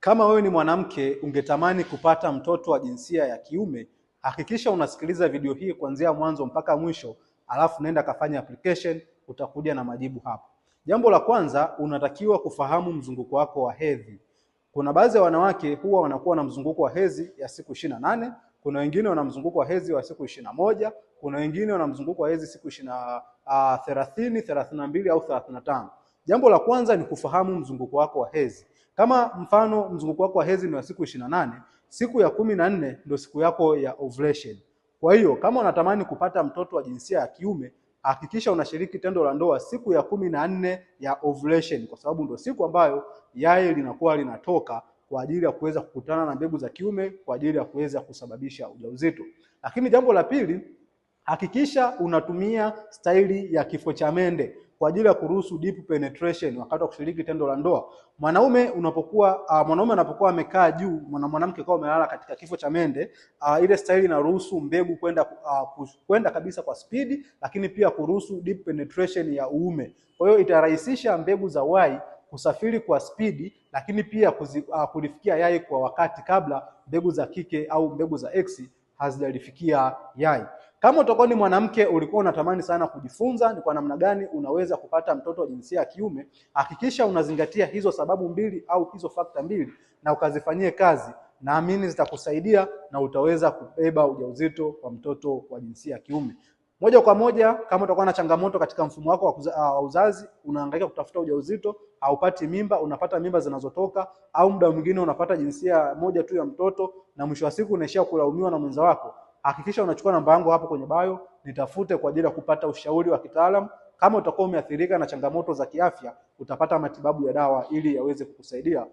Kama wewe ni mwanamke ungetamani kupata mtoto wa jinsia ya kiume, hakikisha unasikiliza video hii kuanzia mwanzo mpaka mwisho, alafu nenda kafanya application, utakuja na majibu hapo. Jambo la kwanza, unatakiwa kufahamu mzunguko wako wa hedhi. Kuna baadhi ya wanawake huwa wanakuwa na mzunguko wa hedhi ya siku 28, kuna wengine wana mzunguko wa hedhi wa siku 21, kuna wengine wana mzunguko wa hedhi siku 30, 32 au 35. Jambo la kwanza ni kufahamu mzunguko wako wa hedhi. Kama mfano mzunguko wako wa hedhi ni wa siku 28, siku ya 14 ndio siku yako ya ovulation. Kwa hiyo kama unatamani kupata mtoto wa jinsia ya kiume, hakikisha unashiriki tendo la ndoa siku ya 14 ya ovulation, kwa sababu ndio siku ambayo yai linakuwa linatoka kwa ajili ya kuweza kukutana na mbegu za kiume kwa ajili ya kuweza kusababisha ujauzito. Lakini jambo la pili, hakikisha unatumia staili ya kifo cha mende kwa ajili ya kuruhusu deep penetration wakati wa kushiriki tendo la ndoa. Mwanaume anapokuwa amekaa juu na mwanamke kwa amelala katika kifo cha mende, ile staili inaruhusu mbegu kwenda kabisa kwa spidi, lakini pia kuruhusu deep penetration ya uume. Kwa hiyo itarahisisha mbegu za Y kusafiri kwa spidi, lakini pia kulifikia yai kwa wakati kabla mbegu za kike au mbegu za X hazijalifikia yai. Kama utakuwa ni mwanamke ulikuwa unatamani sana kujifunza ni kwa namna gani unaweza kupata mtoto wa jinsia ya kiume, hakikisha unazingatia hizo sababu mbili au hizo fakta mbili na ukazifanyie kazi. Naamini zitakusaidia na utaweza kubeba ujauzito kwa mtoto wa jinsia ya kiume. Moja kwa moja, kama utakuwa na changamoto katika mfumo wako wa uzazi, unahangaika kutafuta ujauzito, haupati mimba, unapata mimba zinazotoka, au muda mwingine unapata jinsia moja tu ya mtoto, na mwisho wa siku unaishia kulaumiwa na mwenza wako, hakikisha unachukua namba yangu hapo kwenye bio, nitafute kwa ajili ya kupata ushauri wa kitaalamu. Kama utakuwa umeathirika na changamoto za kiafya, utapata matibabu ya dawa ili yaweze kukusaidia.